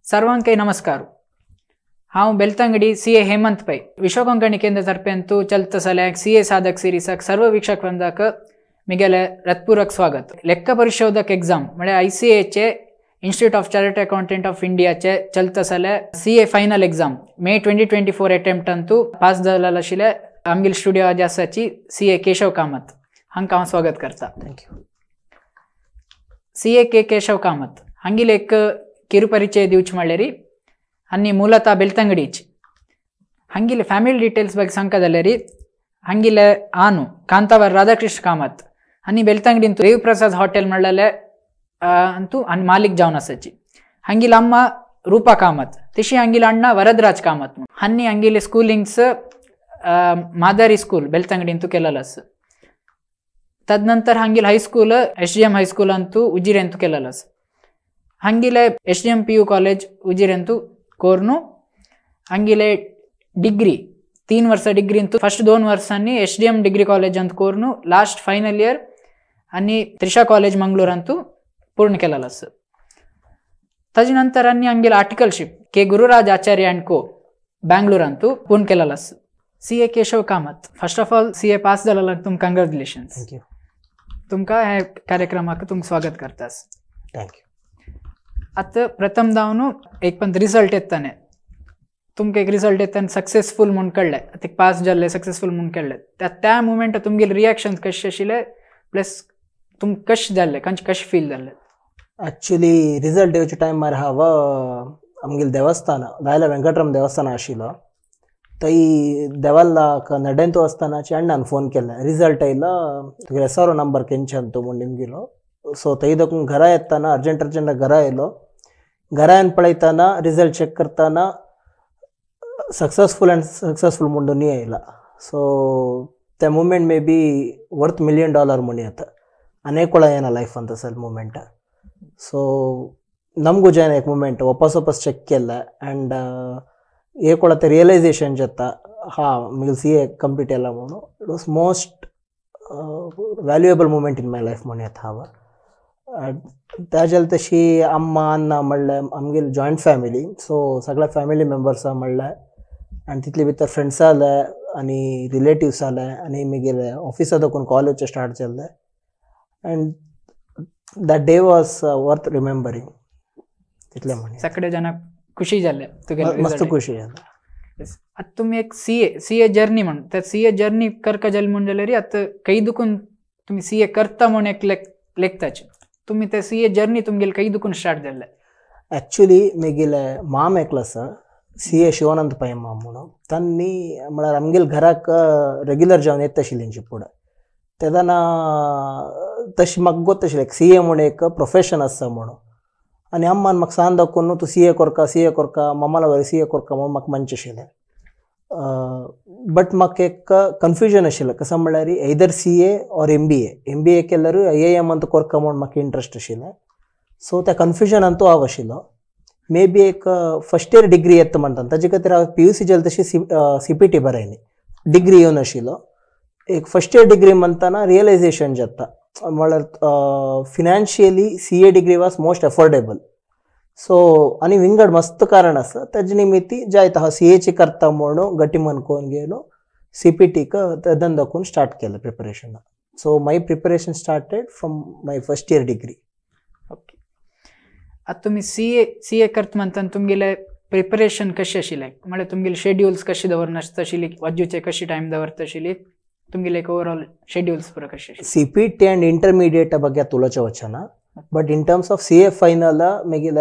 सर्वांकय नमस्कार. हांव बेलतंगडी सी ए हेमंत पै विश्वकोंकणी केंद्र तर्पेंतु चलत सल्याक सी ए साधक सिरीसाक सर्व वीक्षक वृंदाक मिगेले रत्पूरक स्वागत. लेख्ख परिशोधक एग्जाम म्हळ्यार I C एचे institute of chartered accountant of इंडियाचे चलत सल्या C A final exam May 2024 attempt अंतु पास जालेले आशिल्ले आमगेले स्टुडियो आज आसाची सी ए केशव कामत हांकां हांव स्वागत करता. Thank you. C A K Keshav Kamath हांगेले एक ಕಿರುಪರಿಚಯ ದಿವಚ ಮಳ್ಳೇರಿ ಅನ್ನಿ ಮೂಲತಃ ಬೆಳ್ತಂಗಡೀಚ್. ಹಂಗಿಲೆ ಫ್ಯಾಮಿಲಿ ಡೀಟೇಲ್ಸ್ ಬಗ್ಗೆ ಸಂಕದಲ್ಲೇರಿ ಹಂಗಿಲೆ ಆನು ಕಾಂತಾವರ್ ರಾಧಾಕೃಷ್ಣ ಕಾಮತ್ ಅನ್ನಿ ಬೆಳ್ತಂಗಡಿ ಅಂತೂ ದೇವಿಪ್ರಸಾದ್ ಹೋಟೆಲ್ ಮಳ್ಳಲೆ ಅಂತೂ ಅನ್ ಮಾಲಿಕ್ ಜಾವನ ಸಚ್ಚಿ. ಹಂಗಿಲ ಅಮ್ಮ ರೂಪಾ ಕಾಮತ್ ತಿಶಿ ಹಂಗಿಲ ಅಣ್ಣ ವರದರಾಜ್ ಕಾಮತ್. ಹನ್ನಿ ಹಂಗಿಲೆ ಸ್ಕೂಲಿಂಗ್ಸ್ ಮಾದರಿ ಸ್ಕೂಲ್ ಬೆಳ್ತಂಗಡಿ ಅಂತೂ ಕೆಲಲಸ್. ತದನಂತರ ಹಂಗಿಲ high school S D M high school ಅಂತೂ ಉಜಿರೆ ಅಂತೂ ಕೆಲಲಸ್. ಹಂಗಿಲೆ S D M P U college ಉಜಿರೆಂತು ಕೋರ್ನು. ಹಂಗಿಲೆ ಡಿಗ್ರಿ 3 ವರ್ಷ ಡಿಗ್ರಿ ಅಂತೂ ಫಸ್ಟ್ 2 ವರ್ಷ ಅನ್ನಿ S D M degree college ಅಂತ ಕೋರ್ನು. ಲಾಸ್ಟ್ ಫೈನಲ್ ಇಯರ್ ಅನ್ನಿ ತ್ರಿಷಾ ಕಾಲೇಜ್ ಮಂಗಳೂರು ಅಂತೂ ಪೂರ್ಣ ಕೆಲಲಸ್. ತಜ್ ನಂತರ ಅನ್ನಿ ಹಂಗಿಲೆ articleship K Gururaj Acharya and co Bangalore ಅಂತೂ ಪೂರ್ಣ ಕೆಲಲಸ್. C A Keshav Kamath first of all C A pass जालेला तुमकां कंग्रॅच्युलेशन्स. Thank you. तुमकां हे कार्यक्रमाक तुमकां स्वागत करतास. Thank you. आतां प्रथम जावन एक पण रिजल्ट येताने तुमकां एक रिजल्ट येताना सक्सेसफूल म्हूण कळ्ळें, आतां पास जाल्ले सक्सेसफूल म्हूण कळ्ळें, त्या मुमेंट तुमगेले रिएक्शन कशें आशिल्लें प्लस तुमकां कशें जाल्लें, खंयचें कशें फील जाल्लें? ॲक्च्युली रिजल्ट येवच्या टायमार हांव आमगेलें देवस्थान दायला वेंकटराम देवस्थान आशिल्लो. थंय देवालाक नडेंतू आसतनाची अण्णान फोन केले, रिजल्ट आयलो तुगेलो S R O number केंचे Antu म्हूण निमगिलो. सो थंय दाखून घरा येताना अर्जंट अर्जंट घरा येयलो. घरा येवन पळयतना रिजल्ट चॅक करतना सक्सेसफूल अँड सक्सेसफूल म्हूण दोनूय आयला. सो ते moment may be worth $1 million म्हूण येता आनी कोणा येना लायफान तसले मुमेंट. सो नमगू जायना एक मुमेंट वापस वापस चॅक केला अँड एक कोणा ते रियलायझेशन जाता हा मुगेले सी ए कंप्लीट केला म्हणून. It was most valuable moment in my life म्हूण येता हांव. त्या जाल्यार तशी अम्मा अण्णा म्हणल्यार आमगेली जॉयंट फॅमिली, सो सगळ्या फॅमिली मेंबर्सां म्हणल्यार आनी तितले भितर फ्रेंड्सां आले आनी रिलेटिव्स आले आनी मागीर ऑफिसा दाखून कॉलेज स्टार्ट जाल्लें. And that day was worth remembering. तितलें म्हण सगळे जाणांक खुशी जाल्लें तुगेले, मस्त खुशी जालें. आतां तुमी एक सी ए जर्नी म्हण त्या सी ए जर्नी करका जाली म्हूण जाल्यार आतां खंय दुखून तुमी सी ए करता म्हूण एक लेखताचे तुम्ही ते सी ए जर्नी तुमगेले खंय दुखून स्टार्ट जाल्ले? ॲक्च्युली मागेले माम एकलो आसा सी ए शिवानंद पै माम म्हणून, तांणी म्हळ्यार आमगेले घराक रेग्युलर जेवण येता आशिल्लें तेंचे फुडें. तेन्ना तशें म्हाका गोत आशिल्लें सी ए म्हूण एक प्रोफेशन आसा म्हणून. आनी अम्मान म्हाका सांग दाखोवन तूं सी ए कोरका सी ए कोरका मामाला बरें सी ए कोरका म्हणून म्हाका म्हणचें आशिल्लें. बट म्हाका एक कन्फ्युजन आशिल्लें, कसो म्हणल्यार either C A or M B A. M B A केल्यार I I am अंत कोरका म्हूण म्हाका इंट्रस्ट आशिल्लें. सो त्या कन्फ्युजनान हांव आशिल्लो. मे बी एक फर्स्ट इयर डिग्री येता म्हणटा ताजे खातीर हांव पी यू सी जालें तशी सी पी टी बरयली, डिग्री येवन आशिल्लो. एक फर्स्ट इयर डिग्री म्हणटना रियलायझेशन जाता म्हळ्यार financially C A degree was most affordable. So आनी विंगड मस्त कारण आसा ताजे निमित्ती जायत हांव सी एची करता म्हणून गटी मनकोवन गेलो सी पी टीक तेदन दाखोवन स्टार्ट केलें preparation. So my preparation started from my first year degree. Okay. आतां तुमी सी ए करता म्हणतना तुमगेलें प्रिपरेशन कशें आशिल्लें, म्हळ्यार तुमगेले शेड्युल्स कशें दवरना आशिल्ली, वाजूचे कशें टायम दवरता आशिल्ली, तुमगेले एक ओवरऑल शेड्युल्स पुरो कशें आशिल्ले? सी पी टी आनी इंटरमिडिएटा ಬಗ್ಗೆ ತುಲೋಚೆ ವಚನ. But in terms of C A final मागीर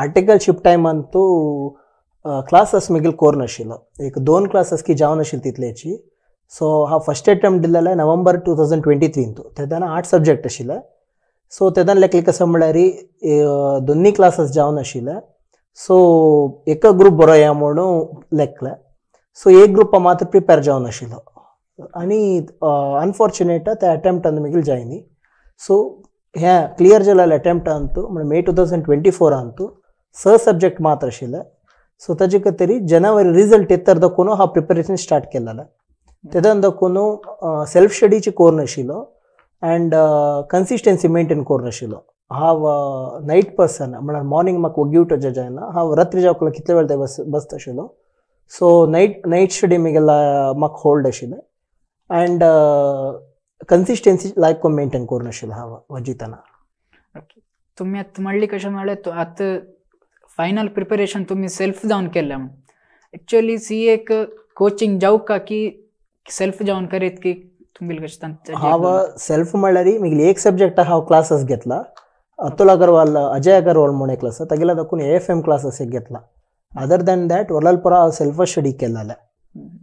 आर्टिकलशीप टायम अंतू क्लासेस मागीर कोर नाशिल्लो, एक 2 क्लासेस की जावन आशिल्ली तितल्याची. सो हांव फर्स्ट अटेम्प्ट दिलेले नोव्हेंबर 2023 तेन्ना 8 सब्जेक्ट आशिल्ले. सो तेन्ना लेखले कसो म्हणल्यार दोन्ही क्लासेस जावन आशिल्ले. सो एक ग्रूप बरो या म्हणून लेखले. सो एक ग्रुप मात्र प्रिपेर जावन आशिल्लो आनी अनफॉर्च्युनेट त्या अटेम्प्टान मागीर जायनी. सो हें क्लियर जालें अटेम्प्ट अंतू म्हणजे मे 2024 अंतू 6 सब्जेक्ट मात्र आशिल्ले. सो ताजे खातीर जनवरी रिजल्ट येतर दाखोवन हांव प्रिपरेशन स्टार्ट केलेलें. तेदन दाखोवन सेल्फ स्टडीची कोर नाशिल्लो अँड कन्सिस्टन्सी मेंटेन कोर नाशिल्लो. हांव नायट पर्सन म्हळ्यार मॉर्निंग म्हाका वग्गी उठोवचें जायना, हांव रात्री जावंक कितले वेळ ते बसता आशिल्लो. सो नायट स्टडी म्हगेल्या म्हाका होल्ड आशिल्लें अँड कन्सिस्टन्सी लायक कोन्न मेंटेन करून आशिल्लो हांव वाजितना. तुमी आतां म्हणली कशें म्हळ्यार आतां फायनल प्रिपरेशन तुमी सेल्फ जावन केल्लें म्हूण. एक्चुअली सी एक कोचिंग जावका की सेल्फ जावन करीत की तुमगेले कशें? हांव सेल्फ म्हणल्यार म्हगेली एक सब्जेक्ट हांव क्लासीस घेतला, अतुल अगरवाल अजय अगरवाल म्हूण एक क्लास तागेल्या दाखून AFM classes एक घेतला. अदर दॅन that वरलपुरा हांव सेल्फ स्टडी केलेलें.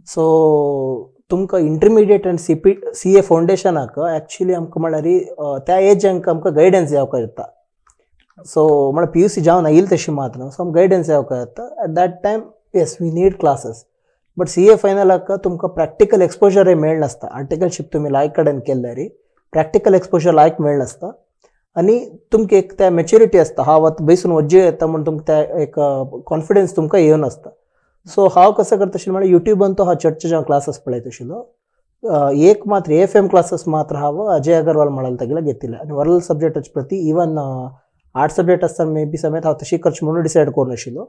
सो तुमकां इंटरमिडिएट आनी CA फावंडेशनाक एक्चुअली आमकां म्हळ्यार त्या एजांक आमकां गायडन्स जावपाक येता. सो म्हळ्यार PUC जावन येयली तशी मात्र सो आमकां गायडन्स जावपाक येता. At that time yes we need classes, but CA फायनलाक तुमकां प्रॅक्टिकल एक्सपोजरय मेळनासता. आर्टिकलशीप तुमी लायक कडेन केल्यार प्रॅक्टिकल एक्सपोजर लायक मेळनासता आनी तुमकां एक त्या मॅच्युरिटी आसता, हांव आतां बसून वज्जे येता म्हूण तुमकां त्या एक कॉन्फिडन्स तुमकां येवन आसता. सो हांव कसो करता आशिल्लो म्हळ्यार युट्यूबान तो हांव चडचे जेन्ना क्लासीस पळयता आशिल्लो. एक मात्र AFM classes मात्र हांव अजय अगरवाल म्हळ्यार तागेले घेतिल्ले आनी वरल सब्जेक्टाचे प्रती इवन आर्ट सब्जेक्ट आसतना मे बी समेत हांव तशी करचें म्हणून डिसायड करून आशिल्लो.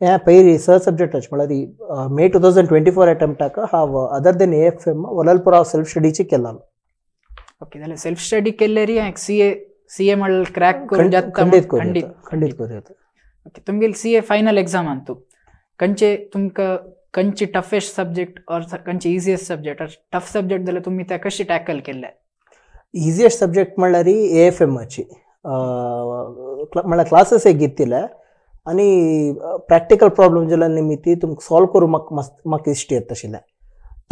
हें पयलीं स सब्जेक्टाचे म्हळ्यार मे 2024 अटेम्प्टाक हांव अदर दॅन AFM वरलपुरा हांव सेल्फ स्टडीची केल्लो. ओके, जाल्यार सेल्फ स्टडी केल्यार CA म्हळ्यार क्रॅक करून जाता? खंडीत खंडीत करूं येता. Okay, तुमगेली CA final exam Antu कंचे तुमकां कंची टफेस्ट सब्जेक्ट ऑर कंचे easiest subject or tough subject जाल्यार तुमी त्या कशी टॅकल केल्ले? इजिएस्ट सब्जेक्ट म्हणल्यार AFMची म्हळ्यार क्लासीस एक घेतिल्ले आनी प्रॅक्टिकल प्रॉब्लम जाल्या निमित्ती तुमकां सॉल्व करूं म्हाका मस्त म्हाका इश्ट येता आशिल्लें.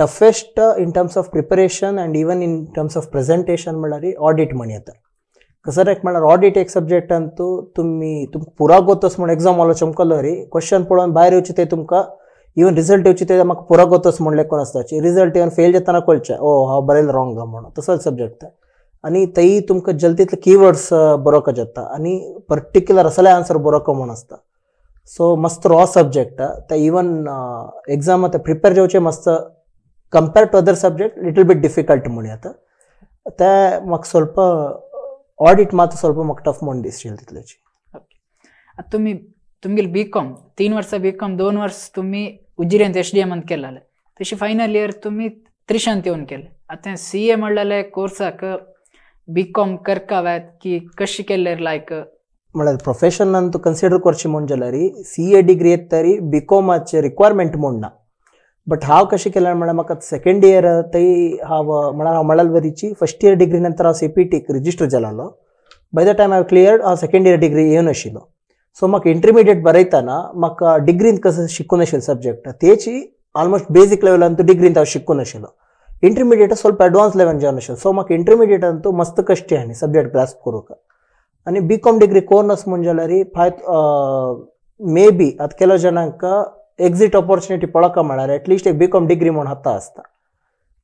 Toughest in terms of preparation and even in terms of presentation म्हणल्यार ऑडिट म्हण येता. कसं म्हळ्यार ऑडिट एक सब्जेक्ट अंतू तुमी तुमकां पुरा गोतस म्हूण एग्जाम हॉला चमकलो रे क्वेश्चन पळोवन भायर येवचे ते तुमकां इवन रिजल्ट येवचे ते म्हाका पुरा गोतस म्हूण लेखून आसता. रिजल्ट येवन फेल जातना कळचें ओ हांव बरयलें रॉंग म्हणून तसोच सब्जेक्ट आनी थंय तुमकां जल्दीतले किवर्ड्स बरोवपाक जाता आनी पर्टिक्युलर असले आन्सर बरोवपाक म्हूण आसता. सो मस्त रॉ सब्जेक्ट ते इवन एग्जाम आतां प्रिपेर जावचें मस्त compare to other subject little bit difficult म्हूण येता. ते म्हाका स्वल्प ऑडिट मात्र स्वल्प म्हाका टफ म्हूण दिसचें तितलेची. आतां तुमी तुमगेली BCom 3 वर्सां BCom 2 वर्स तुमी उजिरेंत SDM अंत केल्ले, तशी फायनल इयर तुमी त्रिशांत येवन केले. आतां CA म्हणलेले कोर्साक BCom करकाव्यात की कशी केल्ले लायक? म्हळ्यार प्रोफेशन अंतू कन्सिडर करचें म्हूण जाल्यार CA degree येत तरी BComाचे रिक्वायरमेंट म्हूण ना. बट हांव कशें केलें म्हळ्यार म्हाका सेकेंड इयर थंय हांव म्हळ्यार हांव मळलवरीची फर्स्ट इयर डिग्री नंतर हांव CPTक रजिस्टर जालो. बाय the time हांव क्लियर्ड हांव सेकेंड इयर डिग्री येवन आशिल्लो. सो म्हाका इंटरमिडिएट बरयतना म्हाका डिग्रीन कसो शिकून आशिल्लो सब्जेक्ट तेची ऑलमोस्ट बेजीक लेवलान डिग्रीन हांव शिकून आशिल्लो. इंटरमिडिएट स्वल्प एडवान्स लेवल जावन आशिल्लो. सो म्हाका इंटरमिडिएटान मस्त कश्टी आनी सब्जेक्ट ग्रास्प करूंक आनी BCom degree कोर्नस म्हूण जाल्यार फायत मे बी आतां केलो जाणांक एक्झिट ऑपॉर्च्युनिटी पळोवका म्हळ्यार एटलिस्ट एक BCom degree म्हूण हाता आसता.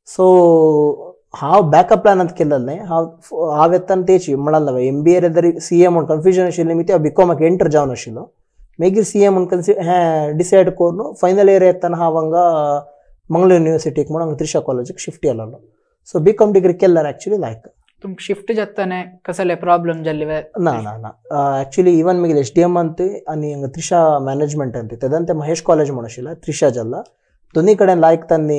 सो हांव बॅकअप प्लॅनांत केल्लें हांव येतना तेची म्हणाल MBA तरी CA म्हूण कन्फ्युजन आशिल्लें मी त्या BComाक एंटर जावन आशिल्लो. मागीर CA म्हूण हें डिसायड करून फायनल इयर येतना हांव हांगा मंगळूर युनिवर्सिटीक म्हूण हांगा त्रिशा कॉलेजीक शिफ्ट केलेलो. सो BCom degree केल्यार एक्चुअली लायक. तुमकां शिफ्ट जातना कसले प्रॉब्लम जाल्ले? ना ना ना, एक्चुअली इवन मागीर SDM अंत आनी हांगा त्रिशा मॅनेजमेंट अंत तेदन ते महेश कॉलेज म्हूण आशिल्लें त्रिशा जाल्ला दोनी कडेन लायक तांणी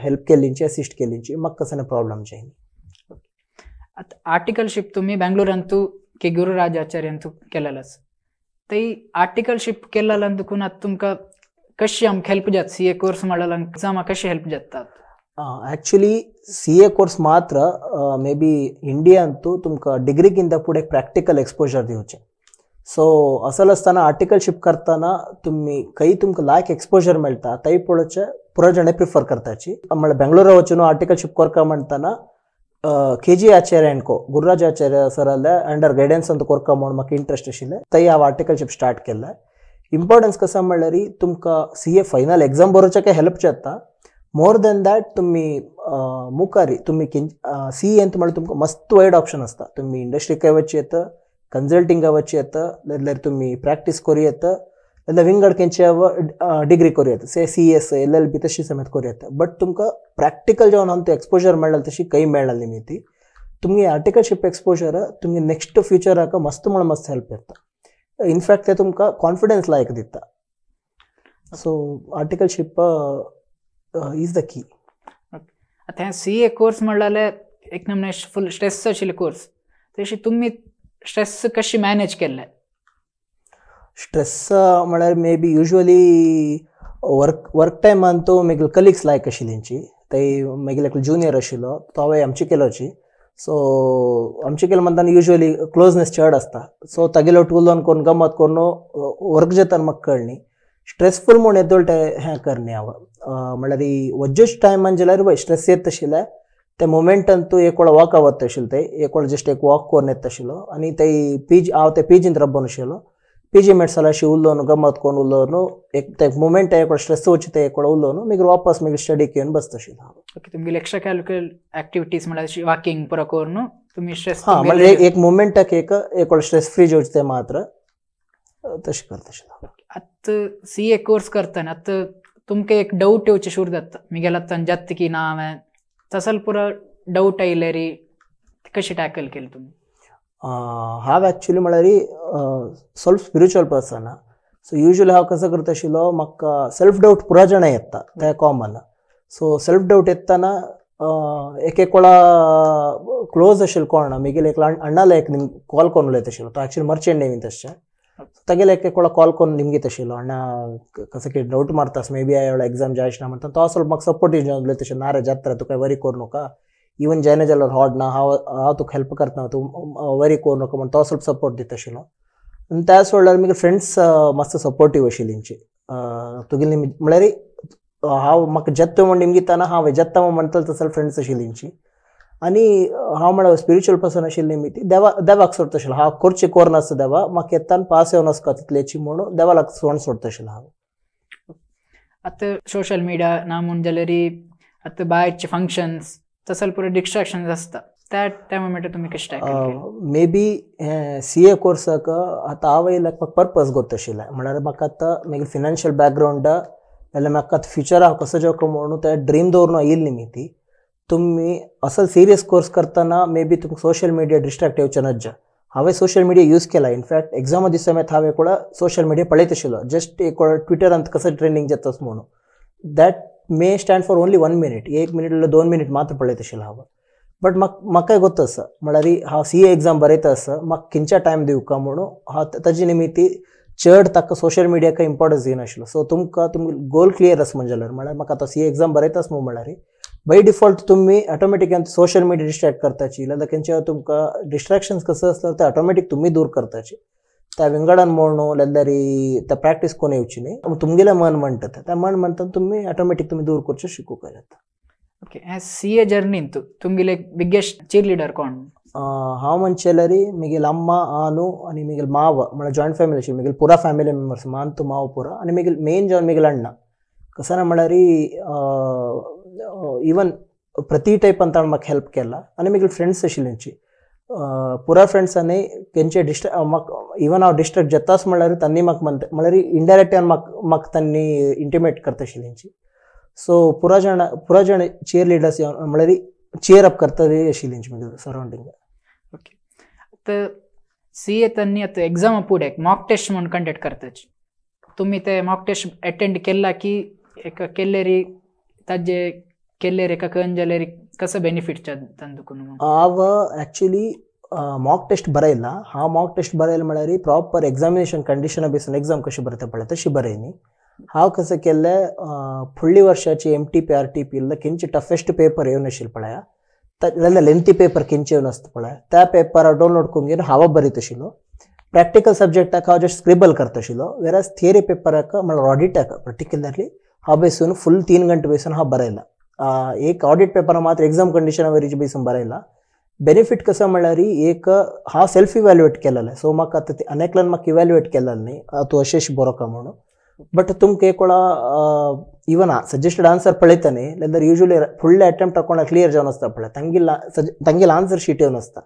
हेल्प केल्लींची असिस्ट केल्लींची म्हाका कसले प्रॉब्लम जायना. आतां आर्टिकलशीप तुमी बेंगलोरांतू के गुरुराज आचार्यांतू केलेलाच, थंय आर्टिकलशीप केलेल्यान देखून आतां तुमकां कशी आमकां हेल्प जाता CA course म्हणल्यार एग्जामा कशी हेल्प जाता? एक्चुअली CA course मात्र मे बी इंडियांतू तुमकां डिग्रीकिंत फुडें प्रॅक्टिकल एक्सपोजर दिवचें. सो असल आसतना आर्टिकलशीप करतना तुमी खंय तुमकां लायक एक्सपोजर मेळटा थंय पळोवचें पुरो जाणां प्रिफर करताची. म्हळ्यार बेंगलोरा वचून आर्टिकलशीप करका म्हणटना KG Acharya and co Gururaj Acharya सराल्या under guidance अंत कोरका म्हूण म्हाका इंट्रस्ट आशिल्लें थंय हांव आर्टिकलशीप स्टार्ट केल्लें. इम्पॉर्टन्स कसो म्हणल्यार तुमकां CA final exam बरोवच्याक हेल्प जाता. मोर दॅन that तुमी मुखारी तुमी CA अंत म्हळ्यार तुमकां मस्त वायड ऑप्शन आसता. तुमी इंडस्ट्रीकय वचूं येता, कन्सल्टिंगाक वचूं येता, नाल्यार तुमी प्रॅक्टीस करूं येता, नाल्यार विंगड खंयचे डिग्री करूं येता, से CS LLB तशी समेत करूं येता. बट तुमकां प्रॅक्टिकल जेवन आमकां एक्सपोजर मेळ्ळा तशी खंय मेळना निमित्ती. तुमगे आर्टिकलशीप एक्सपोजर तुमगे नेक्स्ट फ्युचराक मस्त म्हण मस्त हेल्प येता. इनफॅक्ट ते तुमकां कॉन्फिडन्स लायक दिता. So articleship is the key. आतां हें सी ए कोर्स म्हणल्यार एक नमूने फूल स्ट्रेस आशिल्ले कोर्स, तशी तुमी स्ट्रेस कशी मॅनेज केल्ले? स्ट्रेस म्हळ्यार may be usually work टायमान तो मागीर कलिग्स लायक आशिल्ली ते मागीर एकलो ज्युनियर आशिल्लो तो हांवें आमचे केलोची. सो आमचे केलो म्हणटाना युजली क्लोजनेस चड आसता. सो तागेलो उलोवन करून गमत करून वर्क जाता म्हाका कळनी. स्ट्रेसफूल म्हूण येदोळ हें करनी हांव म्हळ्यार वज्जूच टायमान जाल्यार वय स्ट्रेस येत आशिल्लें त्या मोमेंटान तूं एक वेळा वॉका वता आशिल्लो, ते एक वेळा जस्ट एक वॉक करून येता आशिल्लो आनी ते पीज हांव ते पीजीन रब्बोन आशिल्लो. पीजी मेट्स जाल्यार अशें उलोवन गमत करून उलोवन एक ते मोमेंट एक वेळा स्ट्रेस वचता ते एक वेळा उलोवन मागीर वापस मागीर स्टडी घेवन बसता आशिल्लो हांव. ओके, तुमगेले एक्स्ट्रा करिक्युलर एक्टिविटीज म्हळ्यार वॉकिंग पुरो करून तुमी स्ट्रेस हां म्हळ्यार एक मोमेंटाक एक एक वेळा स्ट्रेस फ्री जेवचें ते मात्र तशें करता आशिल्लो. आतां सी ए कोर्स करतना आतां तुमकां एक डावट येवचें सुरू जाता, मिगेल आतां जाता की ना हांवें तसल पुरो डावट आयले री कशी टॅकल केली तुमी? हांव एक्चुली म्हळ्यार self spiritual person. So usually हांव कसो करता आशिल्लो, म्हाका सेल्फ डावट पुरा जाणां येता ते कॉमन. सो सेल्फ डावट येतना एक एक वेळा क्लोज आशिल्लो कोण ना मागीर एक अण्णाला एक कॉल करून उलयता आशिल्लो, तो एक्चुअली मर्चंट नेवींत आसचें. तागेले एक एक वेळा कॉल करून निमगीत आशिल्लो, अण्णा कसो कितें डावट मारतास मे बी हांव एग्जाम जायच ना म्हणटा. तो ಸ್ವಲ್ಪ म्हाका सपोर्ट उलयता आशिल्लो, ना रे जात्रा तुका वरी करूं नाका, इवन जायना जाल्यार हॉड ना, हांव हांव तुका हेल्प करता, तूं वरी करूं नाका म्हण तो ಸ್ವಲ್ಪ सपोर्ट दिता आशिल्लो. आनी त्या सोडल्यार मागीर फ्रेंड्स मस्त सपोर्टीव आशिल्ली तेंची. तुगेली म्हळ्यार हांव म्हाका जेत्ता म्हण निमगिताना हांव जेत्ता म्हणटलो तसले फ्रेंड्स आशिल्ली तेंची. आनी हांव म्हळ्यार स्पिरिच्युअल पर्सन आशिल्ली निमित्ती देवा देवाक सोडता आशिल्लो, हांव करचें कोरनासता देवा म्हाका येतान पास येवन आसता तितल्याची म्हणून देवाक सोड सोडता आशिल्लो हांव. आतां सोशल मिडिया ना म्हूण जाल्यार आतां भायरचे फंक्शन्स तसल पुरो डिस्ट्रॅक्शन्स आसता, त्या त्या मोमेंटार तुमी कशें टॅकल केलें? मे बी हें सी ए कोर्साक आतां हांव येयल्यार म्हाका पर्पज गोत आशिल्लें, म्हळ्यार म्हाका आतां मागीर फिनान्शियल बॅकग्रावंड जाल्यार म्हाका आतां फ्युचर हांव कसो जेवका म्हणून ते ड्रीम दवरून येयली निमित्ती तुमी असल सिरियस कोर्स करतना मे बी तुमकां सोशल मिडिया डिस्ट्रॅक्ट येवचें नज्जा. हांवें सोशल मिडिया यूज केला, इनफॅक्ट एग्जामा दिसा मात हांव एक वेळा सोशल मिडिया पळयत आशिल्लो, जस्ट एक वेळा ट्विटरांत कसो ट्रेंडींग जाताच म्हणून. That may stand for only 1 minute, 1 minute जाल्यार 2 मिनीट मात्र पळयत आशिल्लो हांव. बट म्हाका म्हाकाय गोत आसा म्हळ्यार हांव सी ए एग्जाम बरयता आसा म्हाका खंयच्या टायम दिवका म्हणून हांव ताजे निमित्ती चड ताका सोशल मिडियाक इम्पॉर्टन्स दिनाशिल्लो. सो तुमकां तुमगे गोल क्लियर आसा म्हणजे जाल्यार म्हळ्यार म्हाका आतां सी ए एग्जाम बरयता आसा म्हळ्यार बाय डिफॉल्ट तुमी ऑटोमॅटिक सोशल मिडिया डिस्ट्रॅक्ट करताची, नाल्यार खंयच्या तुमकां डिस्ट्रॅक्शन्स कसो आसल्यार ते ऑटोमॅटीक तुमी दूर करताची. त्या विंगडान म्हणून नाल्यार त्या प्रॅक्टीस कोण येवची न्ही, तुमगेलें मन म्हणटा तें, त्या मन म्हणटा तुमी ऑटोमॅटीक तुमी दूर करचें शिकूंक जाता. ओके, हें सी ए जर्नीन तुमगेले बिगेस्ट चीर लिडर कोण? हांव म्हणचें जाल्यार म्हगेली अम्मा आनू आनी म्हगेलो माव, म्हळ्यार जॉयंट फॅमिली आशिल्ली, म्हगेली पुरा फॅमिली मेंबर्स मान तूं माव पुरा आनी म्हगेली मेन जावन म्हगेलो अण्णा. कसो ना म्हळ्यार इवन प्रति टायपान ताणें म्हाका हेल्प केला. आनी म्हगेले फ्रेंड्स आशिल्ली तेंची पुरा फ्रेंड्सांनी तेंचे म्हाका इवन हांव डिस्ट्रक्ट जाताच म्हळ्यार तांणी म्हाका म्हणटा, म्हळ्यार इनडायरेक्टली म्हाका म्हाका तांणी इंटिमेट करता आशिल्ली तेंची. सो पुरा जाण चेयर लिडर्स म्हळ्यार चेयर अप करतली आशिल्ली तेंची म्हगे सरावंडींग. ओके, आतां सी ए तांणी आतां एग्जामा फुडें मॉक टेस्ट म्हूण कंडक्ट करताची, तुमी ते मॉक टेस्ट एटेंड केला की एका केल्ले ताजे केल्ले एका कन जाल्यार कसो बेनिफीट तांदून? हांव एक्चुअली मॉक टेस्ट बरयला. हांव मॉक टेस्ट बरयला म्हळ्यार प्रॉपर एग्जामिनेशन कंडिशना बेसून एग्जाम कशी बरयता पळय तशी बरयनी. हांव कसं केल्लें फुडल्या वर्साची M T P R T P खंयचे टफेस्ट पेपर येवन आशिल्ले पळया, जाल्यार लेंथी पेपर खंयचे येवन आसता पळय त्या पेपर डावनलोड करून घेवन हांव बरयत आशिल्लो. प्रॅक्टिकल सब्जेक्टाक हांव जस्ट स्क्रिबल करता आशिल्लो, वेराज थियरी पेपराक म्हळ्यार ऑडिटाक पर्टिक्युलरली हांव बेसून फूल 3 घंटे बेसून हांव बरयला. एक ऑडिट पेपर मात्र एग्जाम कंडिशना वयरी बेसून बरयला. बेनिफीट कसो म्हळ्यार एक हांव सेल्फ इव्हॅल्युएट केलेलें, सो म्हाका आतां अनेकल्यान म्हाका इव्हॅल्युएट केलेलें न्ही तूं अशें अशें बरो का म्हणून. बट तुमकां एक वेळा इवन सजेस्टेड आन्सर पळयता न्ही जाल्यार युजली फुडले अटेम्प्ट कोणाक क्लियर जावन आसता पळय तांगेले आन्सर शीट येवन आसता,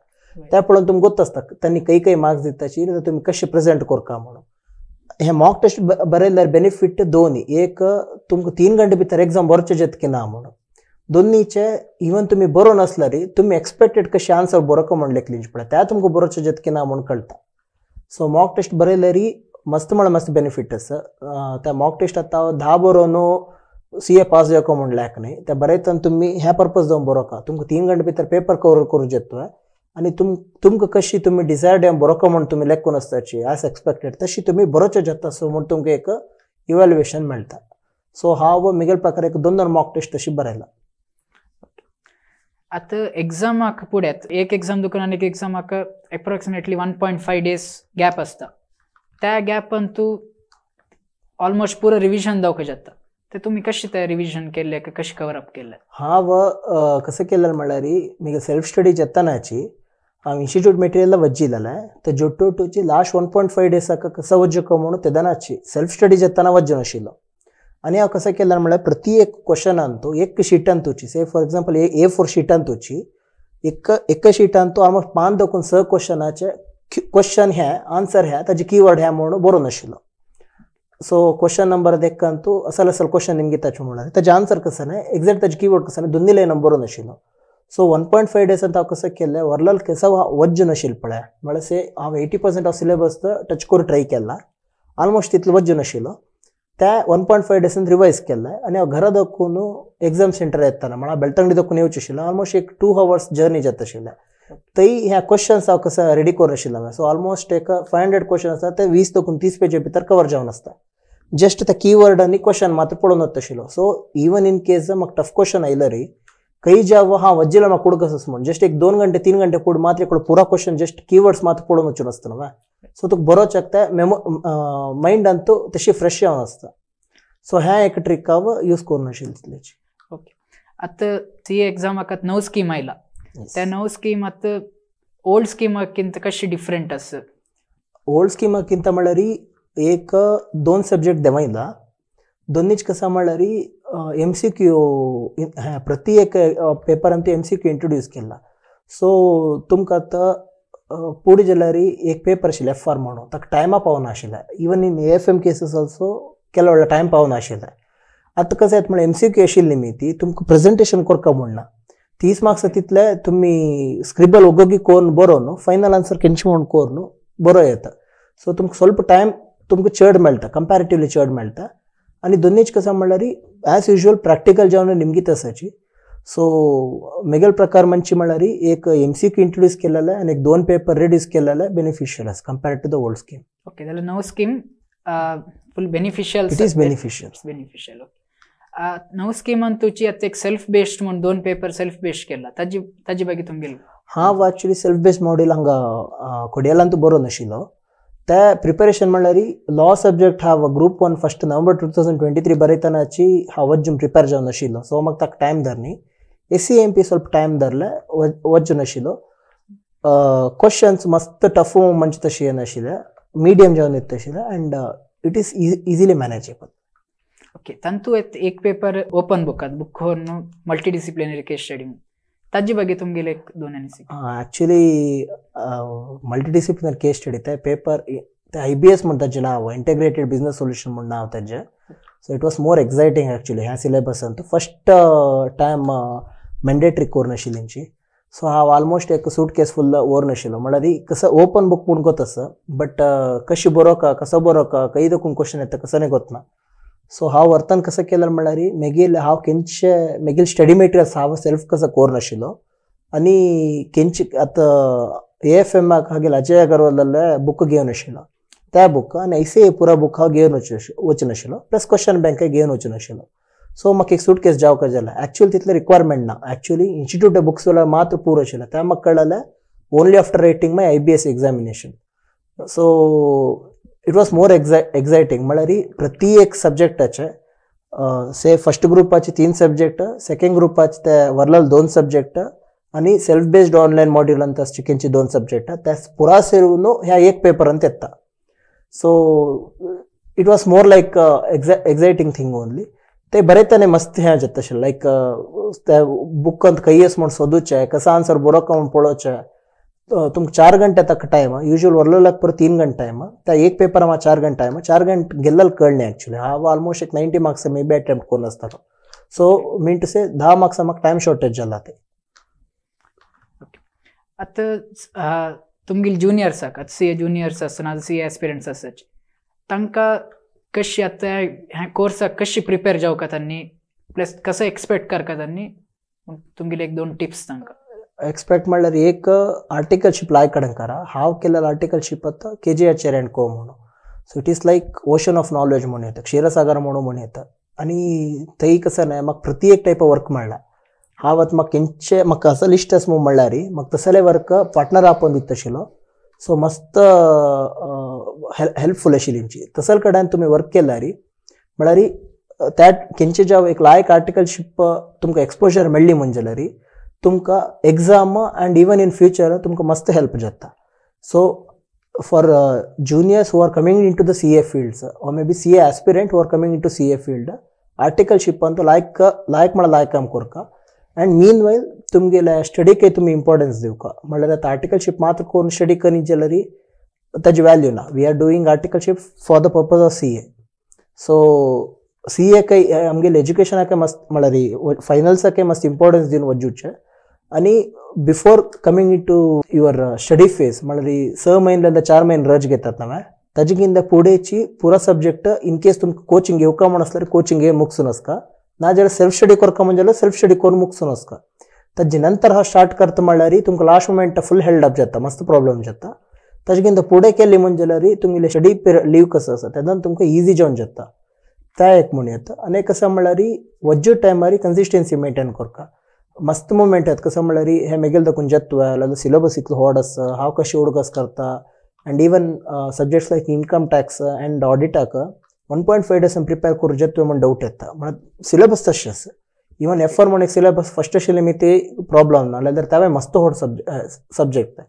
त्या पळोवन तुमकां गोत आसता तांणी खंय खंय मार्क्स दिताची जाल्यार तुमी कशें प्रेजेंट करका म्हणून. हे मॉक टेस्ट बरयल्यार बेनिफीट दोन, एक तुमकां 3 घंटे भितर एग्जाम बरोवचें जाता की ना म्हणून, दोन्हीचे इवन तुमी बरोवन आसल्यार तुमी एक्सपेक्टेड कशें आन्सर बरोवंक म्हण लेखलींच पळय त्या तुमकां बरोवचें जितकें ना म्हूण कळटा. सो मॉक टेस्ट बरयल्यार मस्त म्हळ्यार मस्त बेनिफीट आसा. त्या मॉक टेस्ट आतां 10 बरोवन CA पास जावंक म्हण लायक न्ही, त्या बरयतना तुमी ह्या पर्पज जावन बरोवका तुमकां 3 घंटे भितर पेपर कवर करूं येता आनी तुमकां कशी तुमी डिजायर्ड बरोवका म्हूण तुमी लेखून आसताची एज एक्सपेक्टेड तशी तुमी बरोवचें जाता सो म्हूण तुमकां एक इवेल्युएशन मेळटा. सो हांव मिगेल प्रकार एक 2 मॉक टेस्ट तशी बरयला. आतां एग्जामाक पुड्यात एक एग्जाम दुखून आनी एक एग्जामाक एप्रोक्सिमेटली 1.5 डेज गॅप आसता. त्या गॅपान तूं ऑलमोस्ट पुरो रिविजन जावंक जाता. ते तुमी कशें ते रिविजन केल्ले कशें कवर अप केल्ले? हांव कसं केलें म्हणल्यार म्हगे सेल्फ स्टडी जातानाची हांव इन्स्टिट्यूट मटेरियल वज्जिलें ते जोटोटूची लास्ट 1.5 डेसाक कसं वज्जको म्हणून तेदनाची सेल्फ स्टडी जाताना वज्ज नाशिल्लो. आनी हांव कसं केलें म्हणल्यार प्रति एक क्वेश्चनांतू एक शीटांतूची से फॉर एग्जाम्पल A4 शीटांतूची एक शीटांतू ऑलमोस्ट 5 देखून 6 क्वेश्चनाचे क्वेश्चन हे आन्सर हे ताजे कीवर्ड हे म्हणून बरोवन आशिल्लो. सो क्वेश्चन नंबर देखंतू असल असल क्वेश्चन निमगे ताचे म्हणल्यार ताजे आन्सर कसं न्ही एक्झॅक्ट ताजे कीवर्ड कसं न्ही दोन्ही लायन बरोवन आशिल्लो. सो 1.5 डेसान हांव कसं केलें वरलल कसं वज्ज नाशिल्लें पळय म्हळ्यार से हांव 80% ऑफ सिलेबस टच करून ट्राय केला ऑलमोस्ट तितलो वज्ज नाशिल्लो. त्या 1.5 डेसान रिवायज केलें आनी हांव घरा दाखोवन एग्जाम सेंटर येताना म्हळ्यार बेलतंगडी दाखोवन येवचें आशिल्लें ऑलमोस्ट एक 2 आवर्स जर्नी जाता आशिल्लें. थंय ह्या क्वेश्चन्स हांव कसं रेडी करून आशिल्लें. सो ऑलमोस्ट एक 500 क्वेश्चन आसता ते 20 देखून 30 पेजी भितर कवर जावन आसता. जस्ट ते कीवर्ड आनी क्वेश्चन मात्र पळोवन वता आशिल्लो. सो इवन इन केस म्हाका टफ क्वेश्चन आयलो रे खंय जावं हांव वज्जिलो म्हाका कुड कसो म्हूण जस्ट एक 2 घंटे 3 घंटे कुड मात्र एक पुरा क्वेश्चन जस्ट कीवर्ड्स मात्र पळोवन वचून आसता न्हू. सो तुका बरोवचें ते मेमो मायंडान तूं तशी फ्रेश जावन आसता. सो हें एक ट्रीक हांव यूज करून आशिल्लें तितल्याची. ओके, आतां CA एग्जामाक आतां नव स्कीम आयला, त्या नव स्कीम आतां ओल्ड स्किमाकिंत कशी डिफरंट आसा? ओल्ड स्किमाकिंत म्हणल्यार एक 2 सब्जेक्ट देवायला दोन्हीच कसं म्हणल्यार MCQ प्रति एक पेपर आमकां MCQ introduce केला. सो तुमकां आतां पुढे जाल्यार एक पेपर आशिल्लें FR म्हणून ताका टायमा पावना आशिल्लें. Even in AFM cases also केलो व्हडलो टायम पावना आशिल्लें. आतां कसं येता म्हळ्यार MCQ आशिल्ली न्ही ती तुमकां प्रेजेंटेशन करका म्हूण ना 30 मार्क्स तितले तुमी स्क्रिबल ओगोगी करून बरोवन फायनल आन्सर केंचे म्हूण करून बरो येता. सो तुमकां स्वल्प टायम तुमकां चड मेळटा कंपॅरेटिवली चड मेळटा. आनी दोन्हीच कसं म्हणल्यार एज युजल प्रॅक्टिकल जेवण निमगीत आसाची. सो मेगल प्रकार म्हणचे म्हणल्यार एक MCQ introduce केलेले आनी एक 2 पेपर रिड्यूस केलेले बेनिफिशियल आसा compare to the old scheme. Okay, जाल्यार नव scheme full beneficial. It is beneficial. Beneficial. नव स्कीमान तुची आतां एक सेल्फ बेस्ड म्हूण 2 पेपर सेल्फ बेस्ड केला ताजी बागी तुमगेली? हांव एक्चुअली सेल्फ बेस्ड मॉड्यूल हांगा कोडियालांतू बरोवन आशिल्लो. ते प्रिपरेशन म्हणल्यार लॉ सब्जेक्ट हांव ग्रूप 1 फस्ट नोव्हेंबर 2023 बरयतनाची हांव वज्जून प्रिपेर जावन आशिल्लो. सो म्हाका ताका टायम धर न्ही. SCMP स्वल्प टायम धरले वज्जून आशिल्लो. क्वेश्चन्स मस्त टफ म्हणजे तशें येनाशिल्ले मिडियम जावन येता आशिल्ले and it is easily manageable. Okay, तांतू एक पेपर ओपन बुकात book multi disciplinary case study ताजी बागे तुमगेले एक 2 आनी actually multi disciplinary case study ते पेपर ते IBS म्हण ताजें नांव इंटेग्रेटेड बिजनस सोल्युशन म्हण नांव ताजें. So it was more exciting actually ह्या सिलेबसान फस्ट टायम मॅन्डेटरी करून आशिल्ली. सो हांव ऑलमोस्ट एक सूट केस फुल्ल व्हरून आशिल्लो म्हणल्यार कसं ओपन बुक म्हूण गोत आसा बट कशी बरोवका कसो बरोवका खंय देखून क्वेश्चन येता कसं न्ही गोतना. सो हांव व्हरतना कसं केलें म्हणल्यार मागीर हांव केंचे मागीर स्टडी मटेरियल्स हांव सेल्फ कसो करून आशिल्लो आनी केंचे आतां AFMाक हागेल अजय अगरवालाले बूक घेवन आशिल्लो त्या बूक आनी ICA पुरा बूक हांव घेवन वचून आशिल्लो प्लस क्वेश्चन बँकय घेवन वचून आशिल्लो. सो म्हाका एक सूट केस जावका जालें एक्चुअली तितलें रिक्वायरमेंट ना एक्चुअली इन्स्टिट्यूट बुक्स जाल्यार मात्र पुरो आशिल्लें त्या म्हाका कळ्ळें only after writing my IBS examination. So it was more exciting म्हणल्यार प्रति एक सब्जेक्टाचे से फस्ट ग्रुपाचे 3 सब्जेक्ट सेकंड ग्रुपाचे ते वरलल 2 सब्जेक्ट आनी सेल्फ बेस्ड ऑनलायन मॉड्यूलांत आसचे केंचे 2 सब्जेक्ट त्या पुरा सेरून ह्या एक पेपरांत येता. So it was more like exciting thing only. ते बरयताना मस्त हें जाता आशिल्लें लायक ते बुकांत खंय म्हूण सोदूचें कसो आन्सर बरोवका म्हूण पळोवचें. तुमकां 4 घंटे ताका टायम युजल वरलोलाक परत 3 घंटे टायम त्या एक पेपर म्हाका 4 घंटे टायम 4 घंटे गेल्लेल कळ्ळें एक्चुअली हांव ऑलमोस्ट एक 90 मार्क्स मे बी अटेम्प्ट करून आसतालो. सो मीन टू से 10 मार्क्सा म्हाका टायम शॉर्टेज जाला ते. आतां तुमगेले ज्युनियर्साक, आतां सी ए ज्युनियर्स आसा ना सी ए एस्पिरंट्स आसाचे, तांकां कशी आतां ह्या कोर्साक कशी प्रिपेर जावका तांणी, प्लस कसो एक्सपेक्ट करका तांणी, तुमगेले एक दोन टिप्स तांकां. एक्सपेक्ट म्हणल्यार एक आर्टिकलशीप लायक कडेन करा. हांव केलें आर्टिकलशीप आतां के जी आचार्य अँड को म्हणून. So it is like ocean of knowledge म्हणून येता, क्षीरसागर म्हणून म्हणून येता. आनी थंय कसं न्हय म्हाका प्रति एक टायप वर्क मेळ्ळा. हांव आतां म्हाका केंचे म्हाका असो लिस्ट आसा म्हूण म्हणल्यार म्हाका तसले वर्क पार्टनर आपोवन दिता आशिल्लो. सो मस्त हेल्पफूल आशिल्ली तेंची. तसल कडेन तुमी वर्क केल्यार म्हळ्यार त्या केंचे ज्या एक लायक आर्टिकलशीप तुमकां एक्सपोजर मेळ्ळी म्हण जाल्यार तुमकां exam and even in future तुमकां मस्त हेल्प जाता. So for juniors who are coming into the CA fields or maybe CA aspirant who are coming into CA field, articleship Antu लायक लायक म्हळ्यार लायक काम करका. अँड मीन वायल तुमगेले स्टडीकय तुमी इम्पॉर्टन्स दिवका. म्हणल्यार आतां आर्टिकलशीप मात्र करून स्टडी करीत जाल्यार ताजी वॅल्यू ना. We are doing articleship for the purpose of CA. So CA कय आमगेले एज्युकेशनाकय मस्त म्हळ्यार फायनल्साकय मस्त इम्पॉर्टन्स दिवन वचूचें. आनी before coming into your study phase म्हळ्यार 6 म्हयने नाल्यार 4 म्हयने रज घेतात नव्हे ताजे कितें फुडेंची पुरो सब्जेक्ट इन केस तुमकां कोचिंग घेवका म्हूण आसल्यार कोचिंग घेवन मुगसून वचका, नाजाल्यार सेल्फ स्टडी करका म्हण जाल्यार सेल्फ स्टडी करून मुगसून वचका. ताजे नंतर हांव स्टार्ट करता म्हणल्यार तुमकां लास्ट मुमेंट फूल हेल्ड अप जाता, मस्त प्रॉब्लम जाता. ताजे कितें फुडें केली म्हण जाल्यार तुमगेले स्टडी लीव कसो आसा तेन्ना तुमकां इजी जावन जाता. त्या एक म्हण येता. आनी एक आसा म्हणल्यार वज्जू टायमार कन्सिस्टन्सी मेंटेन करका. मस्त मुमेंट येता कसं म्हणल्यार हे मेगेल दाखून जाता जाल्यार सिलेबस इतलो व्हड आसा, हांव कशें उडगास करता. And even subjects like income tax and ऑडिटाक 1.5 days prepare करूं जाता म्हूण डावट येता. म्हणल्यार सिलेबस तशें आसा. इवन F4 म्हण एक सिलेबस फस्ट आशिल्लें मी ते प्रॉब्लम ना जाल्यार तेवूय मस्त व्हड सब्जेक्ट.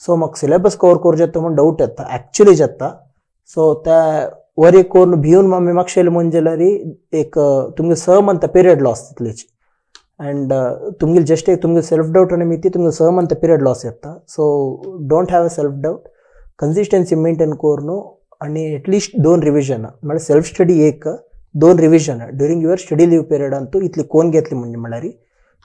सो म्हाका सिलेबस कवर करूं जाता म्हूण डावट येता, एक्चुअली जाता. सो त्या वरी करून भिवन आमी मागशेले म्हण जाल्यार एक तुमगे 6 मंथ पिरियड लॉस तितलेची. अँड तुमगेले जस्ट एक तुमगे सेल्फ डावट आनी मिती तुमगे 6 मंथ पिरियड लॉस येता. So don't have a self doubt, consistency maintain करून आनी एटलिस्ट 2 रिविजन म्हळ्यार सेल्फ स्टडी एक 2 revision during your study leave पिरियडान तूं इतली कोण घेतली म्हणजे म्हणल्यार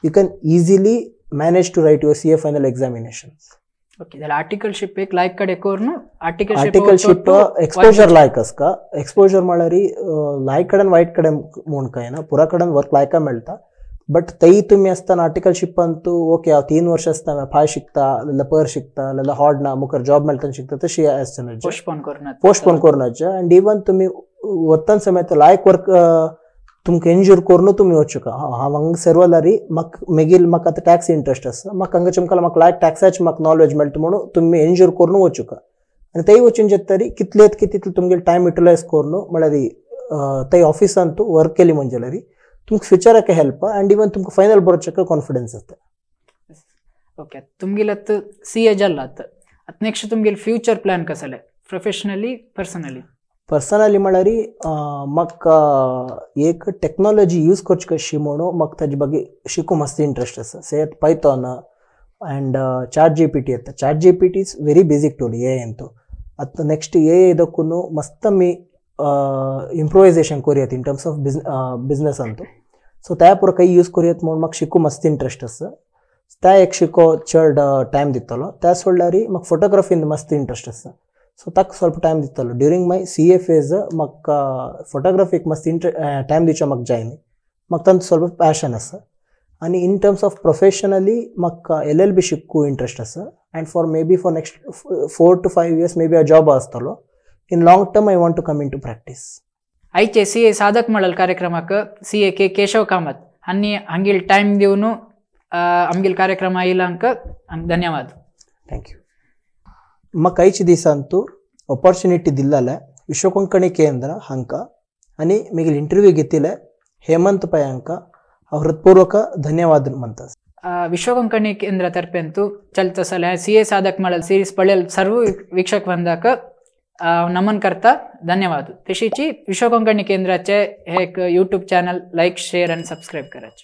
you can easily manage to write your CA final examinations. Okay, जाल्यार आर्टिकलशीप एक लायक कडेन करून आर्टिकलशीप एक्सपोजर लायक आसता. एक्सपोजर म्हळ्यार लायक कडेन वायट कडेन म्हूण काय ना, पुरा कडेन वर्क लायका मेळटा. बट तई तुमी आसतना आर्टिकलशीप अंतू ओके हांव 3 वर्ष आसतना फाय शिकता नाल्यार पर शिकता नाल्यार हॉड ना मुखार जॉब मेळटा शिकता तशी आसतना पोस्टपोन करनाचे. अँड इवन तुमी वतना समय लायक वर्क तुमकां एन्ज्योर करून तुमी वचूका. हांव हांगा सर्वलारी म्हाका मागीर म्हाका आतां टॅक्स इंट्रस्ट आसा, म्हाका हांगा चमकाला म्हाका लायक टॅक्साचे म्हाका नॉलेज मेळटा म्हणून तुमी एन्ज्योर करून वचूका. आनी थंय वचून जाता तरी कितले की तितले तुमगेले टायम युटिलायज करून म्हळ्यार थंय ऑफिसान तूं वर्क केली म्हण जाल्यार तुमकां फ्युचराक हेल्प अँड इवन तुमकां फायनल बरोवपाक कॉन्फिडन्स जाता. ओके, तुमगेले आतां सी ए जाला आतां आतां नेक्स्ट तुमगेले फ्युचर प्लॅन कसले प्रोफेशनली पर्सनली? पर्सनली म्हळ्यार म्हाका एक टॅक्नोलॉजी यूज करची कशी म्हणून म्हाका ताजे बागे शिकूं मस्त इंट्रस्ट आसा. से पायथॉन अँड ChatGPT येता. ChatGPT is very basic tool A I तो. आतां नेक्स्ट ए I दाखून मस्त आमी इम्प्रोवायजेशन करूयात in terms of business Antu. So त्या पुरो काही यूज करूयात म्हणून म्हाका शिकूं मस्त इंट्रस्ट आसा. त्या एक शिको चड टायम दितलो. त्या सोडल्यार म्हाका फोटोग्राफीन मस्त इंट्रस्ट आसा. सो ताका ಸ್ವಲ್ಪ टायम दितलो. ड्युरींग my CA phase म्हाका फोटोग्राफीक मस्त टायम दिवचो म्हाका जाय न्ही, म्हाका तांचो ಸ್ವಲ್ಪ पॅशन आसा. आनी इन टर्म्स ऑफ प्रोफेशनली म्हाका LLB शिकूं इंट्रस्ट आसा. And for maybe for next 4 to 5 years maybe हांव जॉब आसतलो. In long term I want to come into practice. आयचे सी ए साधक मंडळ कार्यक्रमाक सी ए के केशव कामत हांणी हांगेल टायम दिवन आमगेल कार्यक्रम आयिल्ल्यांक धन्यवाद. Thank you. म्हाका आयच्या दिसांतू ऑपॉर्च्युनिटी दिल्लें विश्व कोंकणी केंद्र हांकां आनी मागीर इंटरव्यू घेतिल्ले हेमंत पै हांकां हांव हृत्पूर्वक धन्यवाद म्हणटा. विश्व कोंकणी केंद्र तर्फेंतू चलत आसलें सी ए साधक मंडळ सिरीज पळयल सर्व वीक्षक वृंदाक नमन करता धन्यवाद. तशीची विश्व कोंकणी केंद्राचे हे एक YouTube channel like share and subscribe करायचे.